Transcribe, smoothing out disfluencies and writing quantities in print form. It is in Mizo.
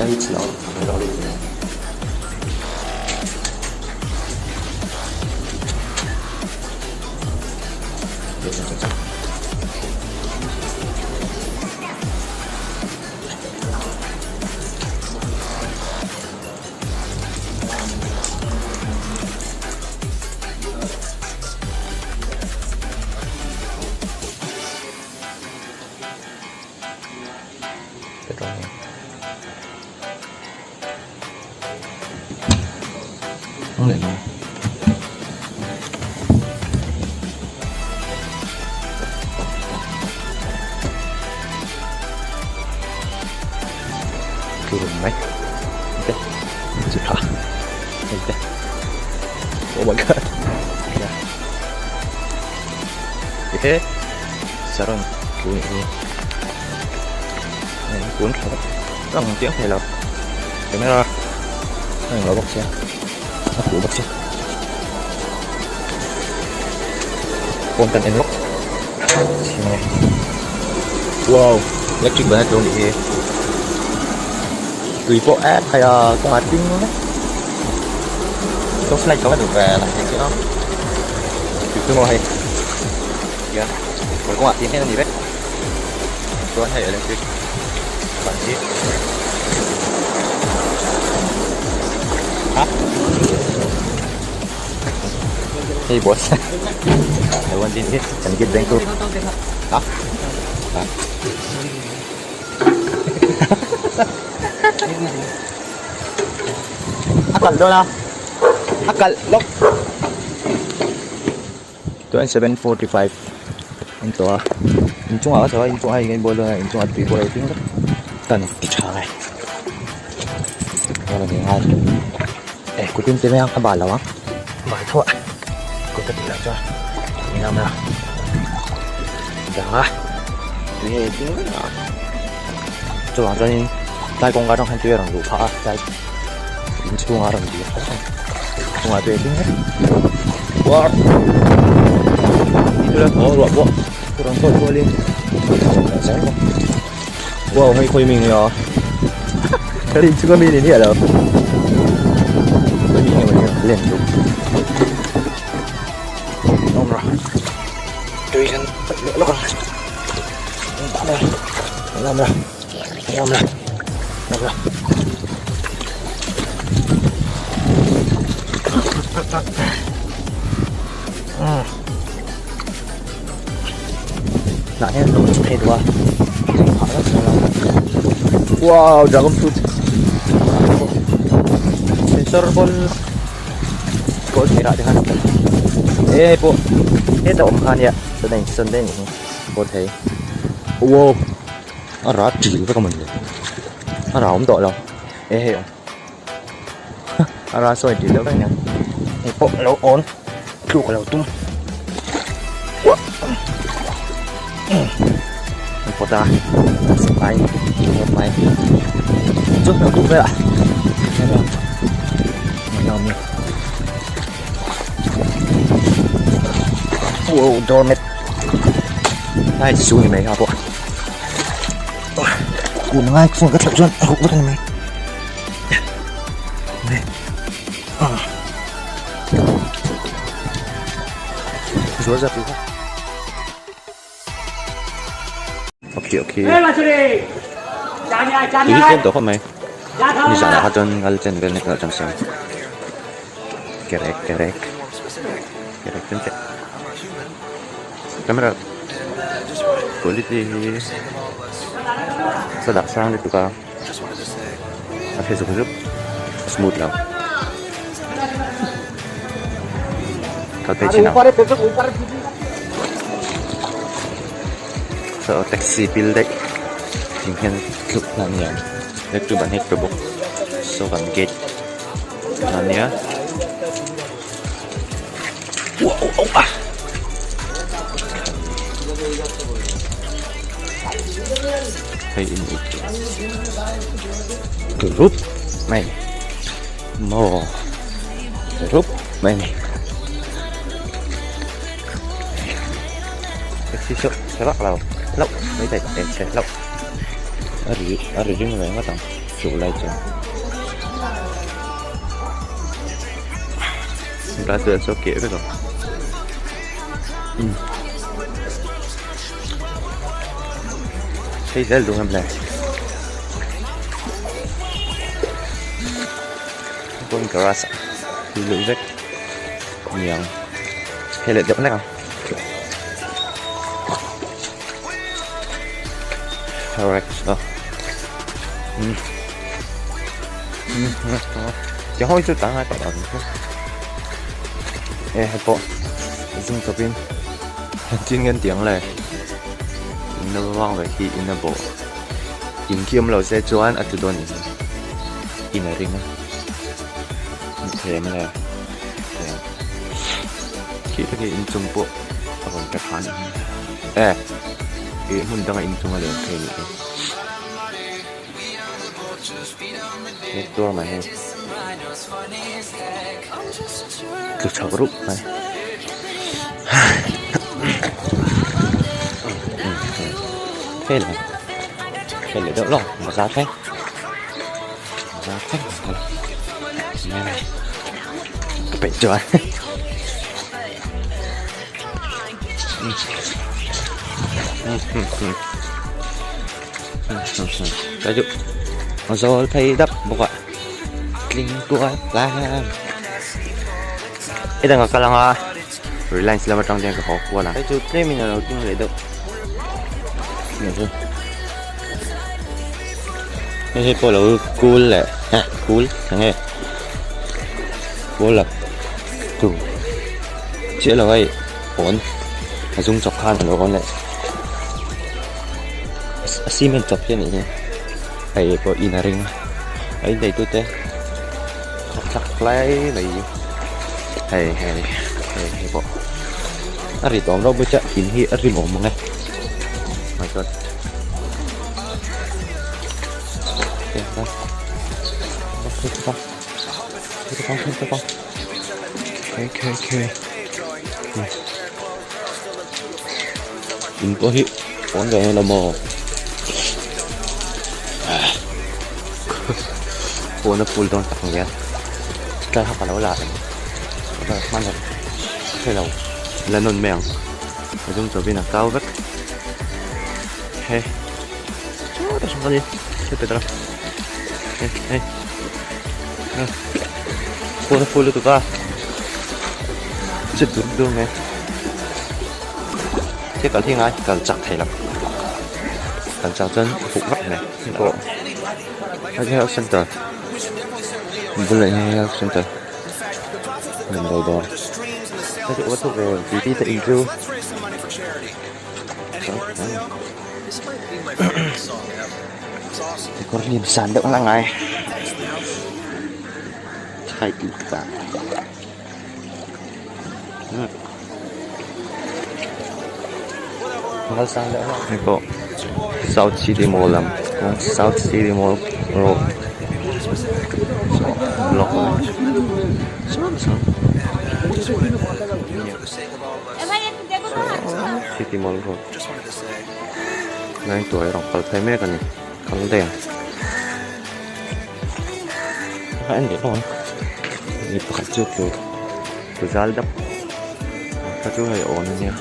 Mai ok tha ok oh my god ehe saron tun hi cuốn thla rang chiang thei lo camera a englo bawk sia a fuh bawk sia pawn kan en lawk wow electric ban a tlawm nih hi tui pawh ep khai a kawngah ding vek torchlight ka va duh ve lang thei chiah a tui chu maw hei hian kawngah tin hian a ni vek chuan hei electric ban hi hei boss lo an din hi kan gate bank chu a a kalh dawn a a kalh lawk chuan 7:45 an tawh a inchungah ka chho a inchungah hei kan bawl dawn a inchungah tui pawh a lo tling vek kan ti tha nge chuan a ni nghal eh kut in ti mai ang a bal lo ang bal tho a kut a tih loh chuan ni ngam lo dang a tui hei a tling vek a chuvang chuanin tlai kawngka atang khan tui a rawn luh phah a tlai inchhungah a rawn dir phah a chungah tui a tling vek uar tui ruah pawh rawn tawt rualin wow hei khawi mi nge aw ka rin chunga mi ni miah lo khawi mi nge mawni len duh awm rawh tui kan paih leh lawk ang awm rawh awm rawh awm rawh awm rawh Hnah hian hlawh chu thei duh a phah vek thei lo wow dragon fruit sensor ball kawl thei rah te khan he hei pawh heta awm kha ania sawn a insawn daih anih hi kawl thei wow a rah ṭil vek a mawni le a rah awm tawh lo he hei awm a rah sawi ṭil deuh vek aniang hei pawh a lo awn tluk a lo tum an pawt a sipai mai chu a kuk velah wow doormat ai chu ni mai kha pawh kun ngai phone ka thlauh chuan a ruk vek a ni mai. Ok ok tui hi tlem tawh khawp mai nizanah kha chuan ngal chen vel nek lah chuan siam kerek kerek kerek chen che camera quality hi sadak sang lutuk a. A hre zuk zuk smooth lo kal phei chin ang so taxi pil daih thing hian tluk hna ania electric ban hi tlu bawk so kan gate ania Hei in ei tur rup mai a ni maw rup mai a ni taxi saw chhe vak lo hlauh mai thei eh chhe hlauh a ri a ri ring ve ngawt ang. tluk lai chuan glass vel chu a keh vek ang umm phei zel duh em le pawn garage ah tui luh vek niang phei leh deuh hlek ang. E hei pawh zoom chawpin engtin nge an tih ang le in a vang ve khi in a bawh in khi awm lo se chuan a tlu dawn in in a ring a thei em le. Khi tak hi inchung pawh a rawn pe khan e ih hmun danga inchung a leng phei a nih hi he tuar mai hei tlu chhak rup mai hei lah hei leh deuh lawk bazar thleng bazar thleng mai mai ka peih chuan. Zawl phei dap bawk a tling tual tlang hetiang a kal anga Reliance lam atang hian ka haw kual ang hei chu tlem in alo tling leh deuh hei hei pawh alo cool leh cool enge cool a tu chiah lo hei pawn a zum chawp khan alo awm leh a cement chawp hi a nih hi hei pawh in a ring a a in neitu te khawchhak lai mai hei hei hei hei pawh a rit awm reuh bawk a in hi a rim awm ang e my god In pawh hi pawn ve lo maw pawn a phul dawn tak nia tlai kha ka lo la reng a hman lo hre lo la nawn mai ang a zum chauhin a kau vek he chutah sawn khanin thil pe ta hei hei pawn a phul lutuk a che dur dur mai. Thil kal hi ngai kal chak thei lo kal chak chuan a huh vak mai hei pawh hei health center bulah hian health center damdawi dawr hei chu a va thuk ve tui te in chu kawr hlim san deuh hlak ngai thai tih tak. Hei pawh south city mall lam south city mall road block city mall road lengtuai rawng kal phei mek a ni kal daih ang a en leh bawk ang mi pakhat chu tlu. Tlu zal dap kha chu hei awn ania.